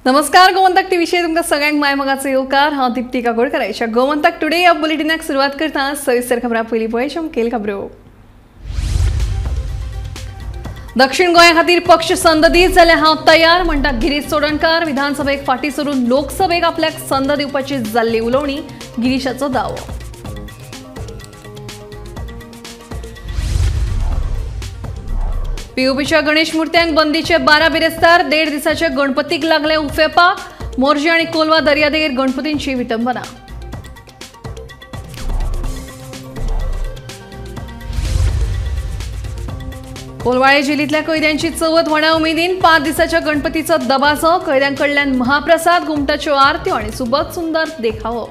नमस्कार, गोमंतक टीव्हीचेर तुमकां सगळ्यांक मायमोगाचो येवकार. हांव दीप्ती काकोडकर. गोमंतक टुडे ह्या बुलेटिनाक सुरवात करता. सविस्तर खबरां पयलीं पळय मुखेल खबरो. दक्षिण गोंया खातीर पक्ष संद दीत जाल्यार हांव तयार म्हणटा गिरीश चोडणकार. विधानसभेक फाटीं सरून लोकसभेक आपल्याक संद दिवपाची जाल्ली उलोवणी गिरीशाचो दावो. पीओपीच्या गणेश मूर्त्यांक बंदीचे 12 बिरेस्तार. 1.5 दिसाच्या गणपतीक लागले उफेपाक. मोरजी आनी कोलवा दर्यादेगेर गणपतींची विटंबना. कोलवाळे जेलींतल्या कैद्यांची चवथ व्हडा उमेदीन. 5 दिसाच्या गणपतीचो दबाजो. कैद्यांकडल्यान महाप्रसाद, घुमटाच्यो आरत्यो आनी सुबक सुंदर देखावो.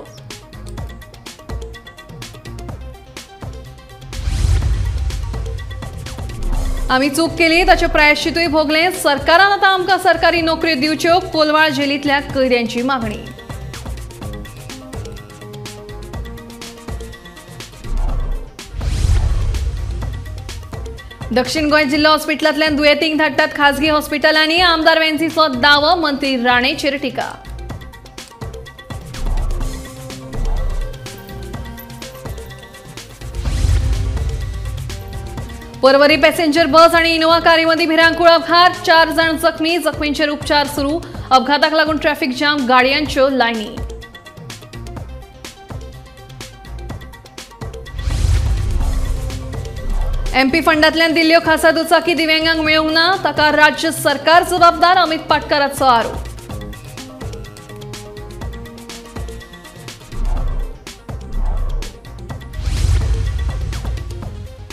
आमी चूक केली ताचें प्रायश्चितूय भोगलें. सरकारान आतां आमकां सरकारी नोकऱ्यो दिवच्यो, कोलवाळ जेलींतल्या कैद्यांची मागणी. दक्षिण गोंय जिल्लो हॉस्पिटलांतल्यान दुयेंतींक धाडटात खाजगी हॉस्पिटलांनी. आमदार वेन्सीचो दावो, मंत्री राणेचेर टिका. परवरी पॅसेंजर बस आणि इनोव्हा कारीमध्ये भिरांकूळ अपघात. 4 जण जखमी, जखमींचेर उपचार सुरू. अपघाताक लागून ट्रॅफिक जाम, गाडयांच्यो लायनी. एमपी फंडांतल्यान दिल्ल्यो खासा दुचाकी दिव्यांगांक मेळूंक ना, ताका राज्य सरकार जबाबदार, अमित पाटकाराचो आरोप.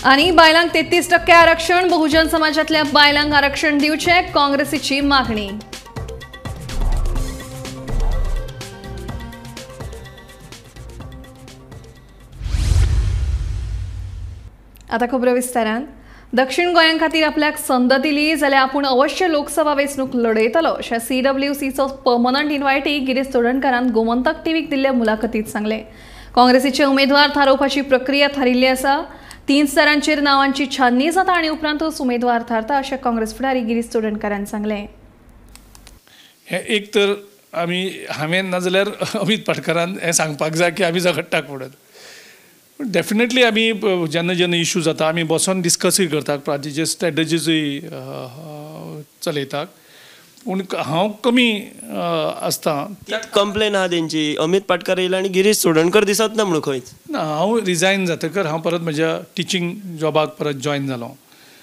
आनी बायलांक 33% आरक्षण, बहुजन समाजातल्या बायलांक आरक्षण दिवचें, काँग्रेसीची मागणी. आता खबरो विस्तारान. दक्षिण गोंया खातीर आपल्याक संद दिली जाल्यार आपूण अवश्य लोकसभा वेंचणूक लढयतलो अशें सीडब्ल्यूसीचो पर्मनंट इन्वायटी गिरीश चोडणकारान गोमंतक टीव्हीक दिल्ल्या मुलाखतीत सांगलें. काँग्रेसीचे उमेदवार थारोवपाची प्रक्रिया थारिल्ली आसा. 3 स्तरांचेर नावांची छाननी जाता आनी उपरांतच उमेदवार थारता अशें काँग्रेस फुडारी गिरीश चोडणकारान सांगलें. हें एक तर आमी हांवें नाजाल्यार अमित पाटकारान हें सांगपाक जाय की आमी झगडटाक पडत. डेफिनेटली आमी जेन्ना जेन्ना इशू जाता आमी बसोन डिस्कसूय करतात, पार्टीचे स्ट्रेटजीजूय चलयतात. पूण हांव कमी आसता. कंप्लेन आहा तेंची, अमित पाटकार येयला आनी गिरीश चोडणकर दिसत ना म्हणून खंयच ना. हांव रिजायन जातकर हांव परत म्हज्या टिचींग जॉबाक परत जॉयन जालो.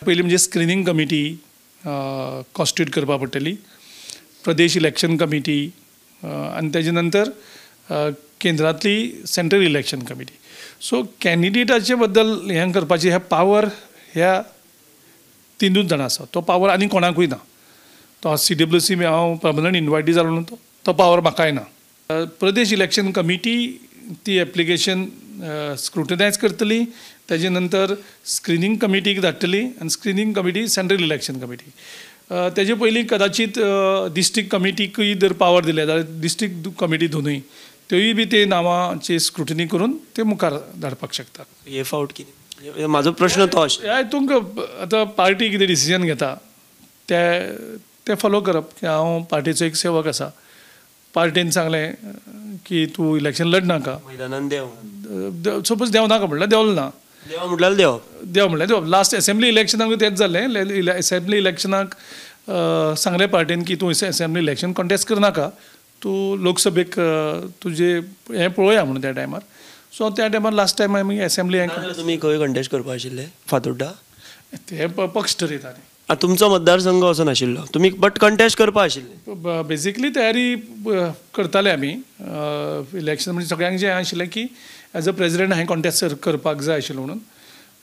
पयलीं म्हणजे स्क्रिनींग कमिटी कॉन्स्टिट्यूट करपाक पडटली, प्रदेश इलेक्शन कमिटी आनी तेजे नंतर केंद्रांतली सेंट्रल इलेक्शन कमिटी. सो कॅन्डिडेटाचे बद्दल हें करपाची हे पावर ह्या 3 जाणां आसा. तो पावर आनी कोणाकूय ना. तो सीडब्ल्यूसी हांव पर्मनंट इन्वायटी जालो न्हू, तो पावर म्हाकाय ना. प्रदेश इलेक्शन कमिटी ती एप्लिकेशन स्क्रुटिनायज करतली, तेजे नंतर स्क्रिनींग कमिटीक धाडटली आनी screening committee central election committee. तेजे पयलीं कदाचीत डिस्ट्रिक्ट कमिटीकूय जर पावर दिले जाल्यार डिस्ट्रिक्ट कमिटी दोनूय त्योय बी ते नांवांची स्क्रुटिनी करून ते मुखार धाडपाक शकतात. हे फावट कितें म्हाजो प्रश्न तो ह्या हितूंक आतां पार्टी कितें डिसिजन घेता ते फॉलो करप. की हांव पार्टीचो एक सेवक आसा. पार्टीन सांगलें की तूं इलेक्शन लढनाका, मैदानान देंव, सपोज देंव नाका म्हणल्यार देंवलो ना, देंव म्हटल्यार देंव, देंव म्हणल्यार देंव. लास्ट एसेंब्ली इलेक्शनाक तेंच जालें. एसेंब्ली इलेक्शनाक सांगलें पार्टीन की तूं एसेंब्ली इलेक्शन कॉन्टेस्ट करनाका, तूं लोकसभेक तुजें हें पळोवया म्हणून त्या टायमार. सो त्या टायमार लास्ट टायम आमी एसेंब्ली. तुमी खंय कंटेस्ट करपा आशिल्ले? फातोड्डा ते पक्ष ठरयता. तुमचो मतदारसंघ असो नाशिल्लो, तुमी बट कंटेस्ट करपा आशिल्ले. बेजिकली तयारी करताले आमी इलेक्शन. म्हणजे सगळ्यांक जें आशिल्लें की एज अ प्रेजिडेंट हांवें कॉन्टेस्ट करपाक जाय आशिल्लो म्हणून.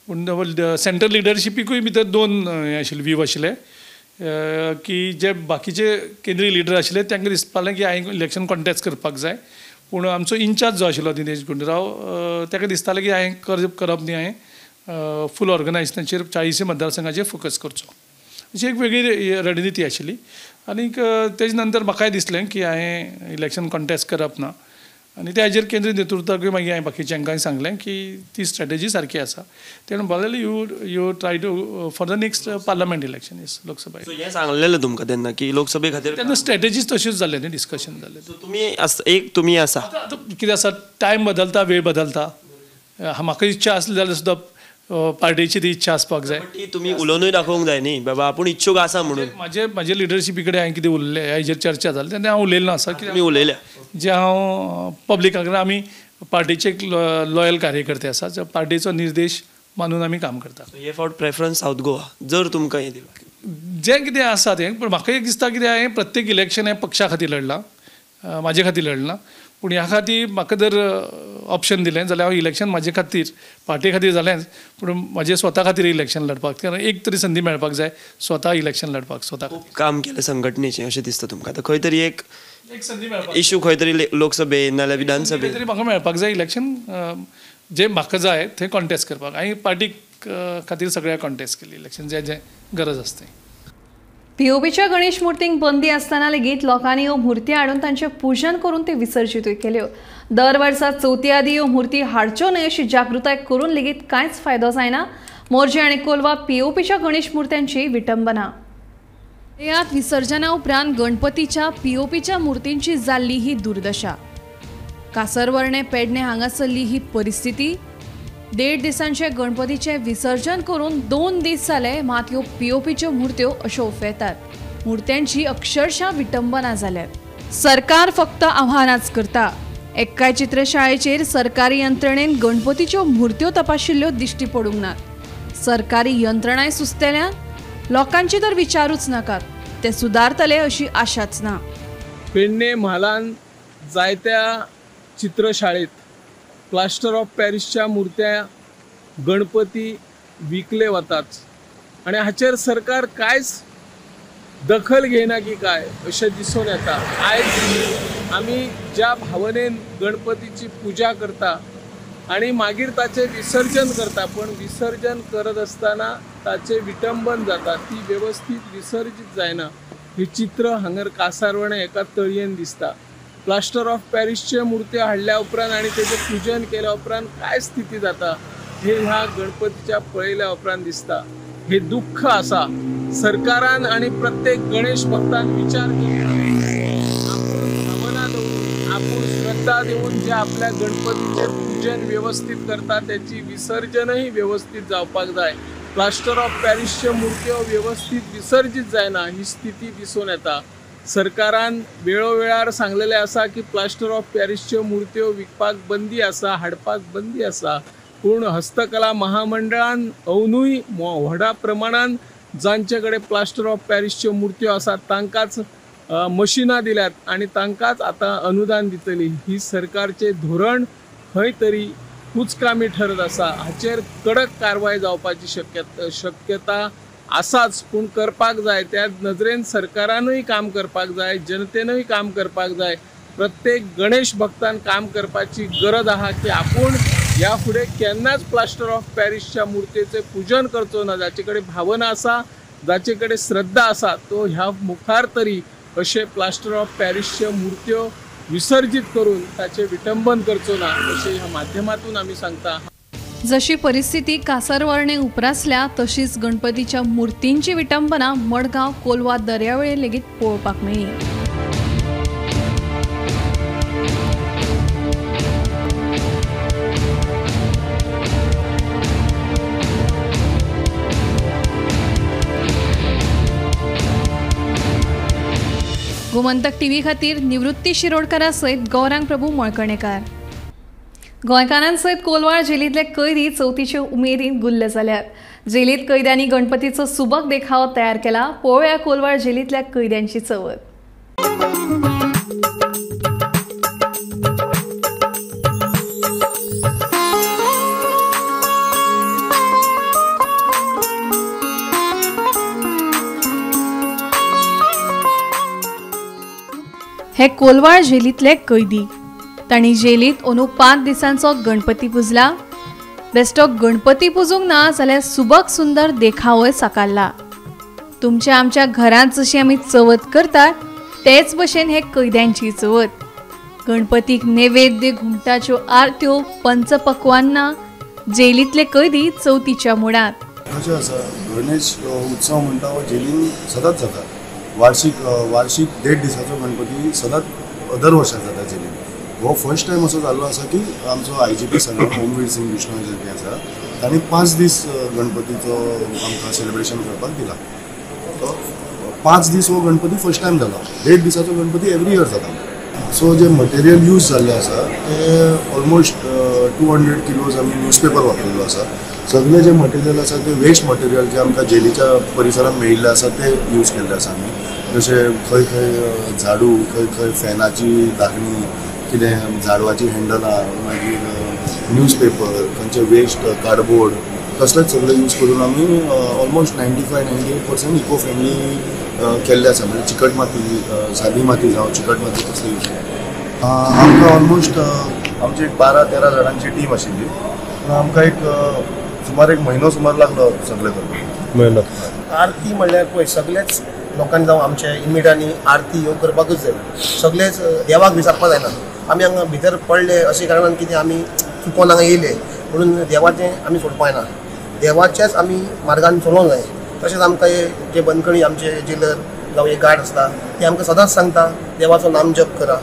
पूण सेंट्रल लिडरशिपीकूय भितर 2 हें आशिल्ले व्यू आशिल्ले की जे बाकीचे केंद्रीय लिडर आशिल्ले तांकां दिसपालें की हांवें इलेक्शन कॉन्टेस्ट करपाक जाय. पूण आमचो इन्चार्ज जो आशिल्लो दिनेश गुंडूराव ताका दिसतालें की हांवें करप न्ही, हांवें फूल ऑर्गनायजेशनाचेर 40 मतदारसंघाचेर फोकस करचो. अशी एक वेगळी रणनिती आशिल्ली. आनीक तेजे नंतर म्हाकाय दिसलें की हांवें इलेक्शन कॉन्टेस्ट करप ना आनी त्या हाजेर केंद्रीय नेतृत्वाकूय मागीर हांवें बाकीच्यांकांय सांगलें की ती स्ट्रेटजी सारकी आसा. ते म्हणपाक लागले you try to for the next parliament election is Lok Sabha. हें सांगलेलें तुमकां तेन्ना की लोकसभे खातीर तेन्ना स्ट्रेटजीज तश्योच जाल्ले न्ही, डिस्कशन जालें. तुमी एक तुमी आसा आतां कितें आसा, टायम बदलता, वेळ बदलता. म्हाका इच्छा आसली जाल्यार सुद्दां पार्टेची ती इच्छा आसपाक जाय. ती तुमी उलोवनूय दाखोवंक जाय न्ही बाबा आपूण इच्छूक आसा म्हणून. म्हाजे म्हाजे लिडरशिपी कडेन हांवें कितें उलयलें हेजेर चर्चा जाली तेन्ना हांव उलयल्लो आसा की तुमी उलयल्या जे हांव पब्लिकाक आमी पार्टीचे एक लॉयल कार्यकर्ते आसा, पार्टीचो निर्देश मानून आमी काम करता. हे फावट प्रेफरन्स सावथ गोवा जर तुमकां हें दिलां जें कितें आसा तें, पूण म्हाका एक दिसता कितें हांवें प्रत्येक इलेक्शन हें पक्षा खातीर लडलां, म्हाजे खातीर लडलां. पूण ह्या खातीर म्हाका जर ऑप्शन दिलें जाल्यार हांव इलेक्शन म्हाजे खातीर पार्टी खातीर जालेंच, पूण म्हाजे स्वता खातीर इलेक्शन लडपाक, कारण एक तरी संदी मेळपाक जाय स्वता इलेक्शन लडपाक. स्वता खूब काम केलें संघटनेचें अशें दिसता तुमकां. आतां खंय तरी एक संदी मेळपाक इशू खंय तरी लोकसभेन नाल्यार विधानसभेन तरी म्हाका मेळपाक जाय इलेक्शन जें म्हाका जाय थंय कॉन्टेस्ट करपाक. हांवें पार्टी खातीर सगळ्या कॉन्टेस्ट केली इलेक्शन जें जें गरज आसता तें. पीओपीच्या गणेश मूर्तींक बंदी आसतना लेगीत लोकांनी ह्यो मूर्ती हाडून तांचें पूजन करून ते विसर्जितूय केल्यो. दर वर्सा चवथी आदी ह्यो मूर्ती हाडच्यो न्हय अशी जागृताय करून लेगीत कांयच फायदो जायना. मोरजे आनी कोलवा पीओपीच्या गणेश मूर्त्यांची विटंबना. ह्यात विसर्जना उपरांत गणपतीच्या पीओपीच्या मूर्तींची जाल्ली ही दुर्दशा. कासरवर्णे पेडणे हांगासरली ही परिस्थिती. 1.5 दिसांचे गणपतीचे विसर्जन करून 2 दीस जाले मात ह्यो पीओपीच्यो मूर्त्यो अश्यो उफेतात. मूर्त्यांची अक्षरशः विटंबना जाल्यात. सरकार फक्त आव्हानाच करता. एक्काय चित्रशाळेचेर सरकारी यंत्रणेन गणपतीच्यो मूर्त्यो तपाशिल्ल्यो दिश्टी पडूंक नात. सरकारी यंत्रणाय सुस्तेल्यान लोकांची तर विचारूच नाकात, ते सुदारतले अशी आशाच ना. पेडणे म्हालान जायत्या चित्रशाळेत प्लास्टर ऑफ पॅरिसच्या मूर्त्या गणपती विकले वतात आनी हाचेर सरकार कांयच दखल घेयना की काय अशें दिसून येता. आयज आमी ज्या भावनेन गणपतीची पुजा करता आनी मागीर ताचें विसर्जन करता, पण विसर्जन करत आसतना ताचें विटंबन जाता, ती वेवस्थीत विसर्जीत जायना. हे चित्र हांगर कासारवणे एका तळयेन दिसता. प्लास्टर ऑफ पॅरिसचे मूर्ती हाडल्या उपरांत आनी तेजें पुजन केल्या उपरांत काय स्थिती जाता हे ह्या गणपतीच्या पळयल्या उपरांत दिसता. हे दुःख आसा. सरकारान आनी प्रत्येक गणेश भक्तान विचार करून आपूण भावना दवरून आपूण श्रद्धा दिवन जे आपल्या गणपतीचें पूजन व्यवस्थीत करता त्याची विसर्जनय व्यवस्थीत जावपाक जाय. प्लास्टर ऑफ पॅरिसच्यो मूर्त्यो व्यवस्थीत विसर्जीत जायना ही स्थिती दिसून येता. सरकारान वेळोवेळार सांगलेलें आसा की प्लास्टर ऑफ पॅरिसच्यो मूर्त्यो विकपाक बंदी आसा, हाडपाक बंदी आसा, पूण हस्तकला महामंडळान अवनूय व्हडा प्रमाणान जांचे कडेन प्लास्टर ऑफ पॅरिसच्यो मूर्त्यो आसात तांकांच मशिनां दिल्यात आनी तांकांच आतां अनुदान दितली. ही सरकारचें धोरण खंय तरी कुचकामी ठरत आसा. हाचेर कडक कारवाय जावपाची शक्यता आसाच, पूण करपाक जाय. त्या नजरेन सरकारानूय काम करपाक जाय, जनतेनूय काम करपाक जाय, प्रत्येक गणेश भक्तान काम करपाची गरज आहा की आपूण ह्या फुडें केन्नाच प्लास्टर ऑफ पॅरिसच्या मूर्तेचें पूजन करचो ना. जाचे कडेन भावना आसा, जाचे कडेन श्रद्धा आसा तो ह्या मुखार तरी अशें प्लास्टर ऑफ पॅरिसच्यो मूर्त्यो विसर्जीत करून ताचें विटंबन करचो ना अशें ह्या माध्यमातून आमी सांगता. जशी परिस्थिती कासरवर्णे उप्रासल्या तशीच गणपतीच्या मूर्तींची विटंबना मडगांव कोलवा दर्यावेळेर लेगीत पळोवपाक मेळ्ळी. गोमंतक टीव्ही खातीर निवृत्ती शिरोडकारा सयत गौरांग प्रभू मळकणेकार. गोंयकारांसयत कोलवाळ जेलींतले कैदी चवथीचे उमेदीन गुल्ल जाल्यात. जेलींत कैद्यांनी गणपतीचो सुबक देखावो तयार केला. पळोवया कोलवाळ जेलींतल्या कैद्यांची चवथ. हे कोलवाळ जेलींतले कैदी तांणी जेलींत अंदू 5 दिसांचो गणपती पुजला. बेस्टो गणपती पुजूंक ना जाल्यार सुबक सुंदर देखावोय साकारला. तुमच्या आमच्या घरांत जशी आमी चवथ करतात तेच भशेन हे कैद्यांची चवथ. गणपतीक नैवेद्य, घुमटाच्यो आरत्यो, पंचपक्वान्ना. जेलींतले कैदी चवथीच्या मुडांत. कशें आसा, गणेश उत्सव म्हणटा हो जेलीन सदांच जाता. वार्षिक वार्षिक 1.5 दिसाचो गणपती सदांच दर वर्सा जाता जेलीन. हो फर्स्ट टायम असो जाल्लो आसा की आमचो IGP sir Omveer Singh Bishnoi जे आसा तांणी 5 दीस गणपतीचो आमकां सेलिब्रेशन करपाक दिला. तो 5 दीस हो गणपती फर्स्ट टायम जाला. 1.5 दिसाचो गणपती एवरी इयर जाता. सो जे मटेरियल यूज जाल्लें आसा ते ऑलमोस्ट 200 किलोज आमी न्यूजपेपर वापरिल्लो आसा. सगळें जे मटेरियल आसा ते वेस्ट मटेरियल जे आमकां जेलीच्या परिसरांत मेळिल्लें आसा ते यूज केल्ले आसा आमी. जशें खंय खंय झाडू, खंय खंय फॅनाची धाकणी, कितें झाडवाची हँडलां, मागीर न्यूजपेपर, खंयचे वेस्ट कार्डबोर्ड, तसलेच सगळें यूज करून आमी ऑलमोस्ट 95-98% इको फ्रेंडली केल्ले आसा. म्हणजे चिकट माती, सादी माती जावं चिकट माती तसले यूज केला. आमकां ऑलमोस्ट आमची एक 12-13 जाणांची टीम आशिल्ली. पूण आमकां एक सुमार 1 म्हयनो सुमार लागलो सगळें करपाक. म्हयनो आरती म्हणल्यार पळय सगळेच लोकांनी जावं आमच्या इमिटांनी आरती ह्यो करपाकूच जाय. सगळेच देवाक विसरपाक जायना. आमी हांगा भितर पडले अशे कारणान कितें आमी चुकोन हांगा येयले म्हणून देवाचें आमी सोडपाक जायना. देवाच्याच आमी मार्गान चलोवंक जाय. तशेंच आमकां हे जे बंदखणी आमचे जेलर जावं हे गार्ड आसता ते आमकां सदांच सांगता देवाचो नाम जप करा.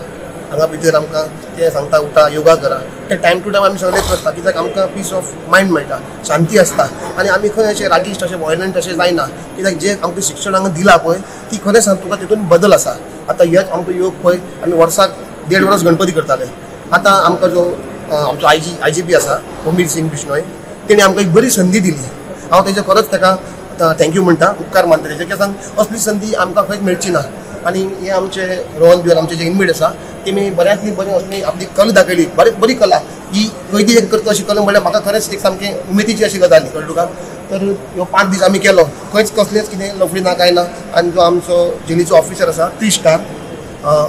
हांगा भितर आमकां ते सांगता उठा, योगा करा. ते टायम टू टायम आमी सगळें करता कित्याक आमकां पीस ऑफ मायंड मेळटा, शांती आसता आनी आमी खंय अशें रागिश्ट अशें वॉयलंट अशें जायना कित्याक जे आमकां शिक्षण हांगा दिलां पळय ती खरें सांग तुका तितून बदल आसा. आतां हेच आमकां योग पळय आमी वर्साक 1.5 वर्स गणपती करताले. आतां आमकां जो आमचो IGP आसा ओमवीर सिंग बिश्नोय तेणी आमकां एक बरी संदी दिली. हांव तेजे खरोच ताका thank you म्हणटा, उपकार मानता तेजे. कित्याक सांग असली संदी आमकां खंयच मेळची ना. आनी हे आमचे रोहन बियर आमचे जे इनमेट आसा तेमी बऱ्यांतली बरी असली आपली कला दाखयली. बरी बरी कला ही कैदी एक करता अशी कला म्हणल्यार म्हाका खरेंच एक सामकें उमेदीची अशी गजाल कळ्ळी तुका. तर ह्यो 5 दीस आमी केलो, खंयच कसलेंच कितें लफडी ना कांय ना. आनी जो आमचो जेलीचो ऑफिसर आसा 3 स्टार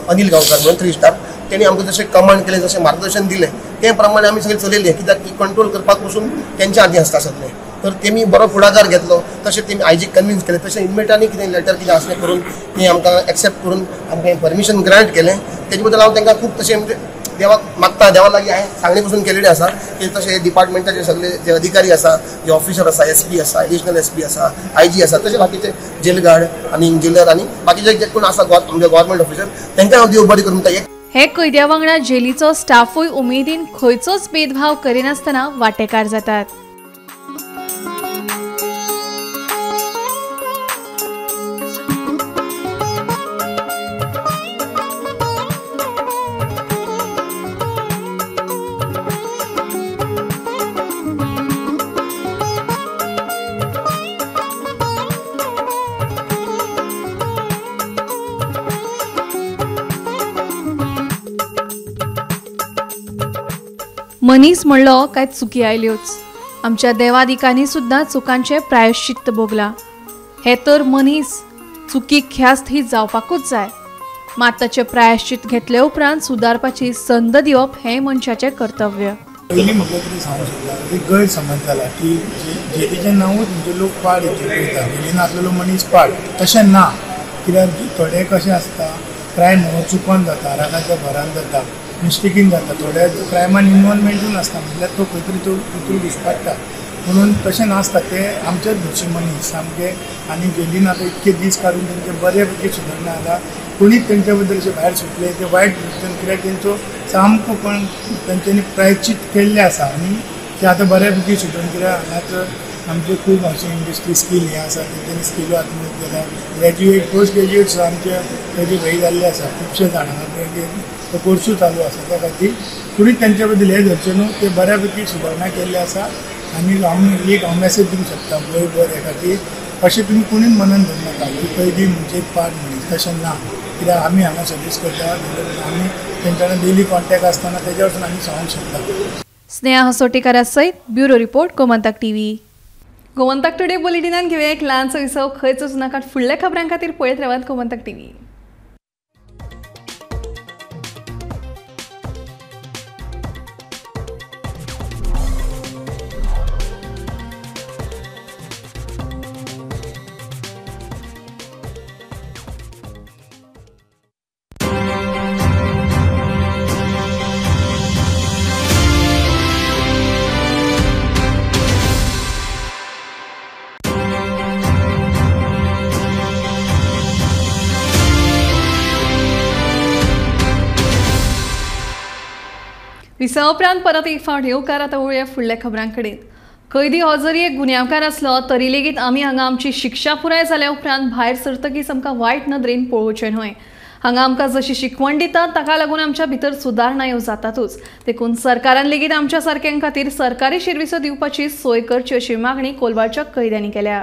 अनिल गांवकार म्हणून 3 स्टार तेणी आमकां जशें कमांड केलें, जशें मार्गदर्शन दिलें ते प्रमाणे आमी सगळें चलयलें. कित्याक की कंट्रोल करपाक पसून तेंच्या हातीन आसता सगळें. तर तेमी बरो फुडाकार घेतलो, तशें तेमी आयजीक कन्विन्स केलें, तशें इनमेटांनी कितें लेटर कितें आसलें करून तें आमकां एक्सेप्ट करून आमकां परमिशन ग्रांट केलें. तेजे बद्दल हांव तांकां खूब तशें म्हणजे देवाक मागता, देवा लागीं हांवें सांगणी पसून केलेली आसा की तशें डिपार्टमेंटाचे सगळे जे अधिकारी आसा, जे ऑफिसर आसा, SP आसा, एडिशनल SP आसा, IG आसा, तशें बाकीचे जेल गार्ड आनी जेलर आनी बाकीचे जे कोण आसा आमचे गव्हर्मेंट ऑफिसर तांकां हांव देव बरें करूं म्हणटा. हे कैद्या वांगडा जेलीचो स्टाफूय उमेदीन खंयचोच भेदभाव करिनासतना वांटेकार जातात. मनीस म्हणलो काय चुकी आयल्योच. आमच्या देवादिकांनी सुद्दां चुकांचें प्रायश्चित्त भोगलां. हे तर मनीस, चुकी ख्यास्त ही जावपाकूच जाय. मात ताचें प्रायश्चित घेतले उपरांत सुदारपाची संद दिवप हें मनशाचें कर्तव्य. पयलीं म्हाका कितें सांगूंक शकता एक गैरसमज जाला की जेलीचें नांवूच म्हणजे लोक पाड हेचेर पळयता, जेलीन आसलेलो मनीस पाड. तशें ना, कित्याक थोडे कशें आसता क्रायम हो चुकोन जाता, रागाच्या भरान जाता, मिस्टेकीन जाता. थोड्या क्रायमान इनवॉल्वमेंटूय नासता, म्हणल्यार तो खंय तरी तो कुत्रो घुसपडटा. म्हणून तशें नासता, ते आमचेच घरचे मनीस सामके. आनी जेलीन आतां इतके दीस काडून तेंचे बरे पैकी सुदारणा जाला. कोणीच तेंच्या बद्दल अशें भायर सुटले ते वायट वचून, कित्याक तेंचो सामको कोण तेंच्यांनी प्रायचीत केल्लें आसा आनी ते आतां बऱ्या पैकी सुदरून. कित्याक हांगासर आमचे खूब अशे इंडस्ट्री स्कील हे आसा, तेंच्यांनी स्किलो आत्महत्या केल्या. ग्रॅज्युएट पोस्ट ग्रॅज्युएट सुद्दां आमचे तेजे भाई जाल्ले आसा खुबशे जाण हांगा, तो कोर्सूय चालू आसा. त्या खातीर कोणीच तेंच्या बद्दल हें धरचें न्हू, ते बऱ्या पैकी सुदारणा केल्ली आसा. आनी हांव एक हांव मॅसेज दिवंक शकता गोंयभर हे खातीर, अशें तुमी कोणीच मनान धरूं नाका की कैदी म्हणजे एक पाड मनीस, तशें ना. कित्याक आमी हांगा सर्वीस करता, आमी तेंच्या कडेन डेली कॉन्टेक्ट आसतना तेज्या वचून आमी सांगूंक शकता. स्नेहा हसोटीकारा सयत bureau report, Gomantak TV. Gomantak today बुलेटिनान घेवया एक ल्हानसो विसव. खंयच वचूं नाकात, फुडल्या खबरां खातीर पळयत रावात गोमंतक टीव्ही. विसवा उपरांत परत एक फावट येवकार. आतां वळुया फुडल्या खबरां कडेन. कैदी हो जरी एक गुन्यांवकार आसलो तरी लेगीत आमी हांगा आमची शिक्षा पुराय जाल्या उपरांत भायर सरतकीच आमकां वायट नदरेन पळोवचें न्हय. हांगा आमकां जशी शिकवण दितात ताका लागून आमच्या भितर सुदारणा येवं जातातूच. देखून सरकारान लेगीत आमच्या सारक्यां खातीर सरकारी शिरविसो दिवपाची सोय करची अशी मागणी कोलवाळच्या कैद्यांनी केल्या.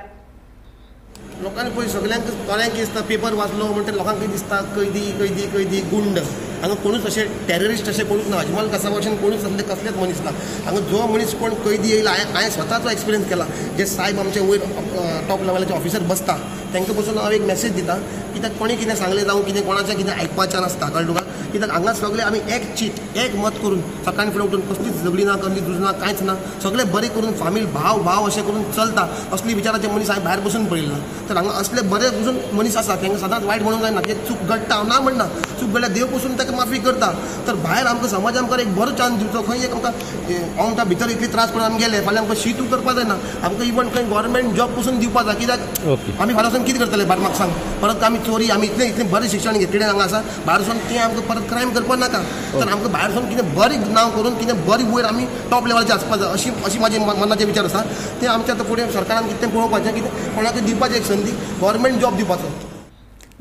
लोकांक पळय सगल्यांक कोणाक कितें दिसता, पेपर वाचलो म्हणटकीर लोकांक कितें दिसता, कैदी कैदी कैदी गुंड. हांगा कोणूच अशें टेररिस्ट अशें कोणूच ना. अजमल कसाबा भशेन कोणूच असले कसलेच मनीस ना. हांगा जो मनीस कोण कैदी येयला, हांवें स्वताचो एक्सपिरियन्स केला. जे सायब आमचे वयर टॉप लेवलाचे ऑफिसर बसता तांकां पसून हांव एक मॅसेज दिता कित्याक कोणी कितें सांगलें जावं कितें कोणाचें कितें आयकपाचें नासता, कळ्ळें तुका. कित्याक हांगा सगळे आमी एक चीत एक मत करून सकाळीं फुडें उठून कसलीच झगडी ना, कसली झुज ना, कांयच ना, सगळें बरें करून फामील भाव भाव अशें करून चलता. असली विचाराचे मनीस हांवें भायर बसून पळयला. तर हांगा असले बरे पसून मनीस आसा तांकां सदांच वायट म्हणूंक जायना. कित्याक चूक घडटा हांव ना म्हणना, चूक घडल्यार देव पसून ताका माफी करता. तर भायर आमकां समाज आमकां एक बरो चान्स दिवचो. खंय एक आमकां हांव म्हणटा भितर इतले त्रास करून आमी गेले फाल्यां आमकां शीतूय करपाक जायना. आमकां इवन खंय गव्हर्मेंट जॉब पसून दिवपाक जाय. कित्याक आमी फाल्यां वचून कितें करतले भायर म्हाका सांग. परत आमी चोरी आमी इतलें इतलें बरें शिक्षण घेतलें हांगा आसा, भायर वचून तें आमकां परत क्रायम करपाक नाका. तर आमकां भायर वचून कितें बरें नांव करून कितें बरें वयर आमी टॉप लेवलाचेर आसपाक जाय अशी अशी म्हाजी मनाचे विचार आसा. ते आमच्या आतां फुडें सरकारान कितें पळोवपाचें, कितें कोणाक दिवपाचें एक संदी गव्हर्मेंट जॉब दिवपाचो.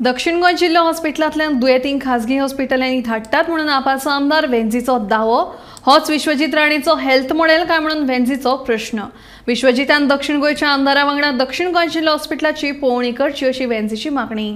दक्षिण गोंय जिल्लो हॉस्पिटलांतल्यान दुयेंतींक खाजगी हॉस्पिटलांनी धाडटात म्हणून आपाचो आमदार वेंझीचो दावो. होच विश्वजीत राणेचो हेल्थ मॉडेल काय म्हणून वेंझीचो प्रश्न. विश्वजितान दक्षिण गोंयच्या आमदारा वांगडा दक्षिण गोंय जिल्लो हॉस्पिटलाची पळोवणी करची अशी वेंझीची मागणी.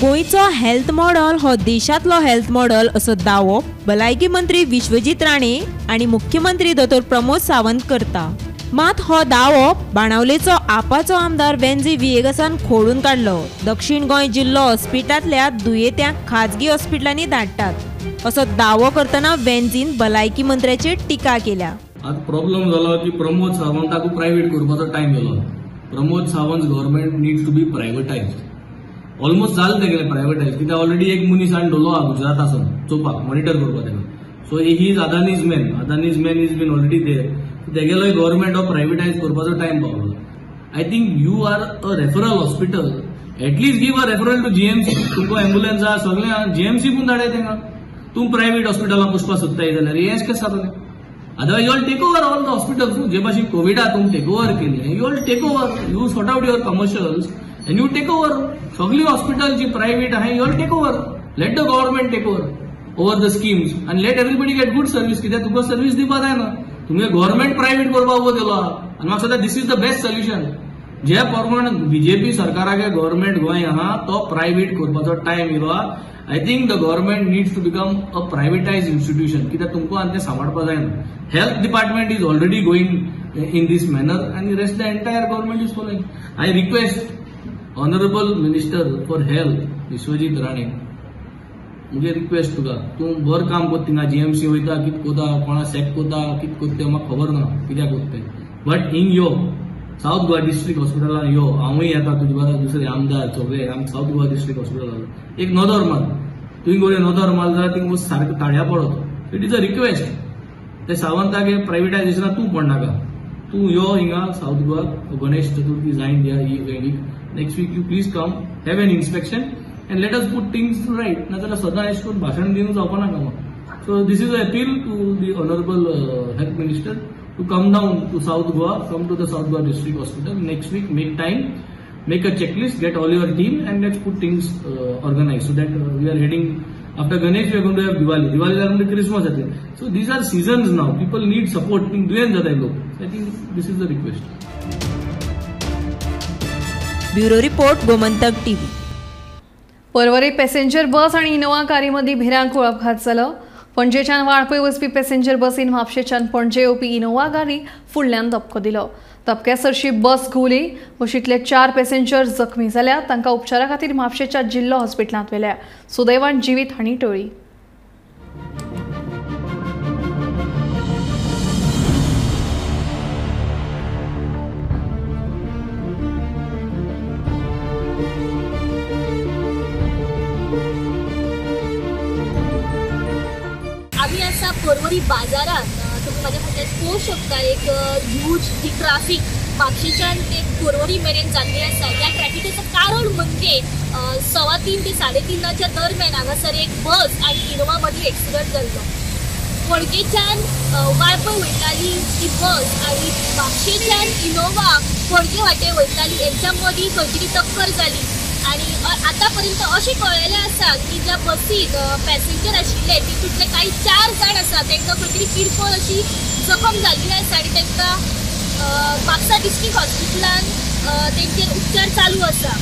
गोंयचो हेल्थ मॉडेल हो देशांतलो हेल्थ मॉडेल असो दावो भलायकी मंत्री विश्वजीत राणे आनी मुख्यमंत्री दोतोर प्रमोद सावंत करता. मात हो दावो बाणावलेचो आपाचो आमदार वेंझी व्हिएगसान खोडून काडलो. दक्षिण गोंय जिल्लो हॉस्पिटलांतल्या दुयेंत्यांक खाजगी हॉस्पिटलांनी धाडटात असो दावो करतना वेंझीन भलायकी मंत्र्याचेर टिका केल्या. आतां प्रॉब्लम जालो की प्रमोद सावंताक प्रायवेट करपाचो टायम गेलो. Pramod Sawant government needs to be privatise. Almost जालें तेगेलें प्रायवेटायज, कित्याक ऑलरेडी एक मनीस हाडून दवरलो आहा गुजरात आसून चोवपाक मॉनिटर करपाक तेका. So he is Adani's man, Adani's man is been already there. तेगेलोय government हो प्रायवेटायज करपाचो टायम पावलो. I think you are a referral hospital, at least give a referral to GMC. तुमकां एम्बुलन्स आहा सगळें आहा, जीएमसी पूण धाडाय तेंका. तूं प्रायवेट हॉस्पिटलां पुसपाक सोदताय जाल्यार हें कशें जातलें. Otherwise you all take over all the hospitals. जे भाशेन कोविडा तुमी टेक ओवर केलें, you all take over, you sort out your commercials and you take over. सगळीं हॉस्पिटल जी प्रायवेट आहा you all take over. Let the government take over the schemes and let everybody get good service. कित्याक तुका service दिवपाक जायना, तुमी government private करपाक उबो केलो आहा. आनी म्हाका दिसता this is the best solution. जे प्रमाण बीजेपी सरकाराचे गव्हर्मेंट गोंय आहा तो प्रायवेट करपाचो टायम येयलो आहा. I think the government needs to become a privatise institution. कित्याक तुमकां आनी तें सांबाळपाक जायना. Health department is already going in this manner आनी rest the entire government is following. I request honourable minister for health Vishwajit Rane, मुगे request तुका, तूं बरें काम कोत्ता थिंगा जीएमसी वयता कितें कोता, कोणा सेक कोता कितें कोत्ता तें म्हाका खबर ना कित्याक कोत्ता तें, बट हिंग यो सावथ गोवा डिस्ट्रिक्ट हॉस्पिटलान यो, हांवूय येता तुजे बरोबर, दुसरे आमदार सगळे आम सावथ गोवा डिस्ट्रिक्ट हॉस्पिटलान एक नदर मार. तुवें गोरे नदर मार जाल्यार थिंग सारकें ताळ्या पडत. It is a request. ते सावंताक प्रायवेटायजेशनाक तूं पडनाका, तूं यो हिंगा सावथ गोवा गणेश चतुर्थी जायन दिया ही week. Next week you please come, have an inspection and let us put things right. नाजाल्यार सदां अशें करून भाशण दिवन जावपा नाका म्हाका. So this is a appeal to the honourable health minister to come down to South Goa, come to the South Goa District Hospital next week, make time, make a checklist, get all your team and let's put things organized so that we are heading after Ganesh we are going to have Diwali, Diwali जाल्यार म्हणजे Christmas येतलें. So these are seasons now, people need support, दुयेंत जाताय लोक. I think this is the request. Bureau report, Gomantak TV. Porvorim passenger bus आनी Innova कारी मदीं भिरांकूळ अपघात जालो. पणजेच्यान वाळपय वचपी पॅसेंजर बसीन म्हापशेच्यान पणजे येवपी इनोवा गाडी फुडल्यान धपको दिलो. धपक्या सरशी बस घुंवली. बशींतले 4 पॅसेंजर जखमी जाल्यात. तांकां उपचारा खातीर म्हापशेच्या जिल्लो हॉस्पिटलांत व्हेल्या. सुदैवान जिवीत हांणी टळ्ळी. पर्वरी बाजारात तुम्ही माझ्या फाटल्यान पळोवंक शकता एक ह्यूज ही ट्राफीक म्हापशेच्यान ते पर्वरी मेरेन जाल्ली आसा. ह्या ट्रॅफिकेचो कारण म्हणजे 3:15 ते 3:30 दरम्यान हांगासर एक बस आनी इनोवा मदीं एक्सिडंट जाल्लो. पणजेच्यान वाळपय वयताली ती बस आनी म्हापशेंच्यान इनोवा पणजे वाटे वयताली हेंच्या मदीं खंय तरी टक्कर जाली आनी आतां पर्यंत अशें कळ्ळेलें आसा की ज्या बसीन पॅसेंजर आशिल्ले तितूंतले कांय 4 जाण आसा तांकां खंय तरी किरकोळ अशी जखम जाल्ली आसा आनी तांकां म्हापसा डिस्ट्रिक्ट हॉस्पिटलान तेंचेर उपचार चालू आसा.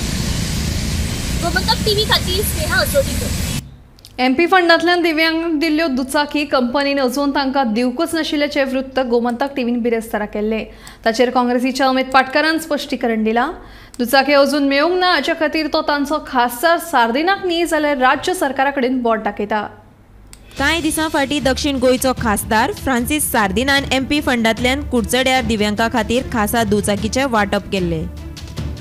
गोमंतक टीव्ही खातीर स्नेहा असोटीकर. एमपी फंडांतल्यान दिव्यांगांक दिल्ल्यो दुचाकी कंपनीन अजून तांकां दिवकूच नाशिल्ल्याचें वृत्त गोमंतक टीव्हीन बिरेस्तारा केल्लें. ताचेर काँग्रेसीच्या अमित पाटकारान स्पश्टीकरण दिलां. दुचाकी अजून मेळूंक ना हाचे खातीर तो तांचो खासदार सार्दिनाक न्ही जाल्यार राज्य सरकारा कडेन बोट दाखयता. कांय दिसां फाटीं दक्षिण गोंयचो खासदार फ्रांसीस सार्दिनान एमपी फंडांतल्यान कुडचड्यार दिव्यांगा खातीर खासा दुचाकीचें वांटप केल्लें.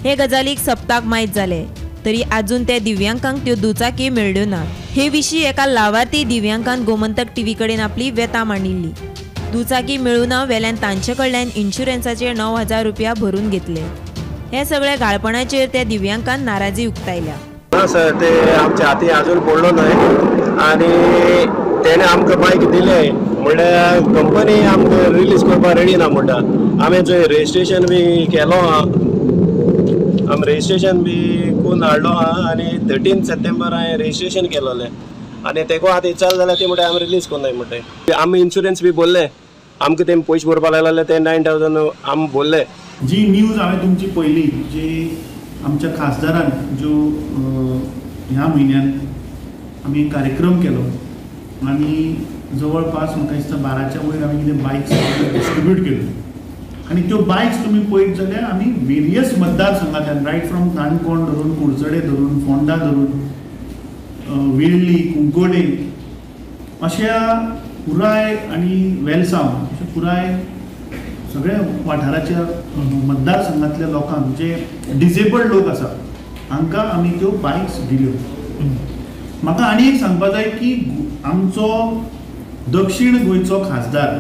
हे गजालीक सप्ताक मायत जालें तरी आजून त्या दिव्यांकांक त्यो दुचाकी मेळ्ळ्यो नात. हे विशीं एका लावार्थी दिव्यांकान गोमंतक टीव्ही कडेन आपली व्यथा मांडिल्ली. दुचाकी मेळूं ना वेल्यान तांचे कडल्यान इन्शुरन्साचे 9,000 रुपया भरून घेतले. हे सगळे घाळपणाचेर त्या दिव्यांकान नाराजी उक्तायल्या. ना सर, ते आमच्या हाती अजून पडलो न्हय आनी तेणे आमकां बायक दिले म्हणल्यार कंपनी आमकां रिलीज करपाक रेडी ना म्हणटा. आमी जंय रजिस्ट्रेशन बी केलो आहा, आमी रजिस्ट्रेशन बी करून हाडलो आहा आनी 13 सप्टेंबर हांवें रजिस्ट्रेशन केलोलें आनी तेको आतां विचारलें जाल्यार ती म्हणटा आमी रिलीज करनाय म्हणटा. आमी इन्शुरन्स बी भरले, आमकां तेमी पयशे भरपाक लागले ते 9,000 आमी भरले. जी न्यूज हांवें तुमची पळयली जी आमच्या खासदारान ज्यो ह्या म्हयन्यान आमी कार्यक्रम केलो आनी जवळपास म्हाका दिसता 12च्या वयर आमी कितें बायक्स डिस्ट्रिब्यूट केल्यो आनी त्यो बायक्स तुमी पळयत जाल्यार आमी वेरियस मतदारसंघांतल्यान रायट फ्रॉम काणकोण धरून कुडचडे धरून फोंडा धरून वेळ्ळी कुंकोडे अशा पुराय आनी वेलसांव अशा पुराय सगळ्या वाठाराच्या मतदारसंघांतल्या लोकांक जे डिजेबल्ड लोक आसा हांकां आमी त्यो बायक्स दिल्यो. म्हाका आनी एक सांगपा जाय की आमचो दक्षिण गोंयचो खासदार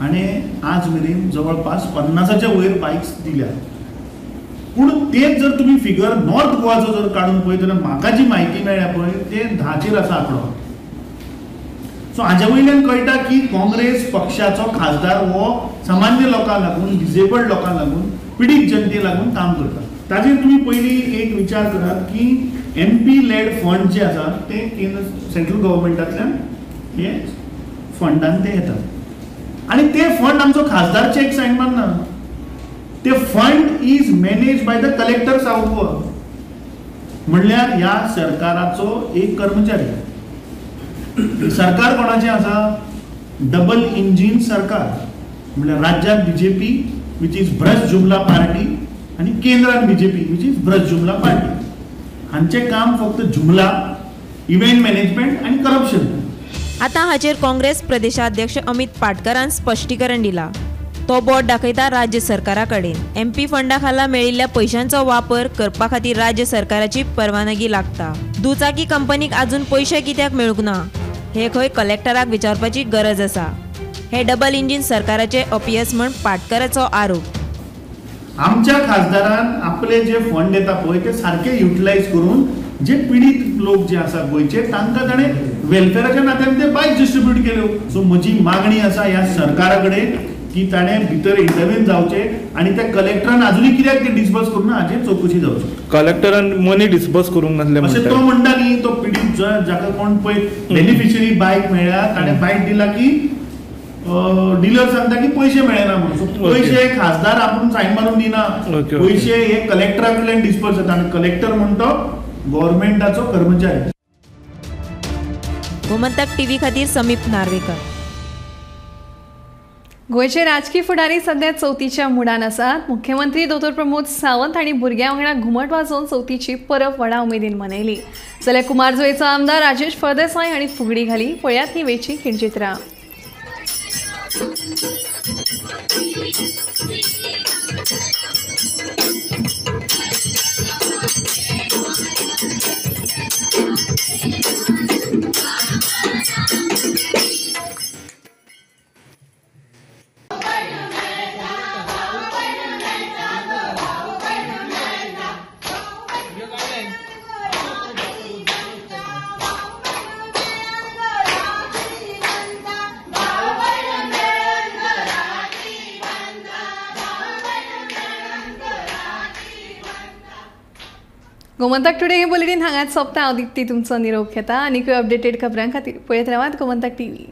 हाणें आज मेरेन जवळपास 50च्या वयर बायक्स दिल्या. पूण तेच जर तुमी फिगर नॉर्थ गोवाचो जर काडून पळयत जाल्यार म्हाका जी म्हायती मेळ्ळ्या पळय ते 10चेर आसा आंकडो. सो हाज्या वयल्यान कळटा की काँग्रेस पक्षाचो खासदार हो सामान्य लोकांक लागून, डिजेबल्ड लोकांक लागून, पिडीत जनते लागून काम करता. ताजेर तुमी पयलीं एक विचार करात की एमपी लेड फंड जे आसा ते केंद्र सेंट्रल गव्हर्मेंटांतल्यान हे फंडान ते येतात आनी ते फंड आमचो खासदार चेक सायन मारना. ते fund is manage by the collector South Goa, म्हणल्यार ह्या सरकाराचो एक कर्मचारी. सरकार कोणाचें आसा? डबल इंजीन सरकार, म्हणल्यार राज्यात बीजेपी which is भ्रष्ट जुमला पार्टी आनी केंद्रात बीजेपी which is भ्रष्ट जुमला पार्टी. हांचें काम फक्त जुमला, इव्हेंट मॅनेजमेंट आनी करप्शन. आतां हाचेर काँग्रेस प्रदेशाध्यक्ष अमित पाटकरान स्पश्टीकरण दिला. तो बोट दाखयता राज्य सरकारा कडेन. एमपी फंडा खाला मेळिल्ल्या पयशांचो वापर करपा खातीर राज्य सरकाराची परवानगी लागता. दुचाकी कंपनीक अजून पयशे कित्याक मेळूंक ना हे खंय कलेक्टराक विचारपाची गरज आसा. हे डबल इंजीन सरकाराचे अपयस म्हण पाटकराचो आरोप. आमच्या खासदारान आपले जे फंड येता पळय ते सारके युटिलायज करून जे पिडीत लोक जे आसा गोंयचे तांकां ताणें वेलफेराच्या नात्यान ते बायक डिस्ट्रिब्यूट केल्यो. सो म्हजी मागणी आसा ह्या सरकारा कडेन की ताणें भितर इंटरव्हीन जावचें आनी त्या कलेक्टरान अजुनूय कित्याक ते डिस्बर्स करूंक ना हाचेर चवकशी जावची. कलेक्टरान मनी डिस्बर्स करूंक नासलें अशें तो म्हणटा न्ही. तो पिडीत जाका कोण पळय बेनिफिशरी बायक मेळ्ळ्या ताणें बायक दिला की डिलर सांगता की पयशे मेळना म्हणून. पयशे खासदार आपूण सायन मारून दिना, पयशे हे कलेक्टरा कडल्यान डिस्बर्स जाता आनी कलेक्टर म्हणटा गव्हर्मेंटाचो कर्मचारी. गोमंतक टीव्ही खातीर समीप नार्वेकर. गोंयचे राजकी फुडारी सध्या चवथीच्या मुडान आसात. मुख्यमंत्री दोतोर प्रमोद सावंत हांणी भुरग्यां वांगडा घुमट वाजोवन चवथीची परब व्हडा उमेदीन मनयली. जाल्यार कुमारजुवेचो आमदार राजेश फळदेसाय हांणी फुगडी घाली. पळयात ही वेची खिणचित्रां. गोमंतक टुडे हे बुलेटीन हांगाच सोंपता. हांव दीप्ती तुमचो निरोप घेता. आनीकूय अपडेटेड खबरां खातीर पळयत रावात गोमंतक टीव्ही.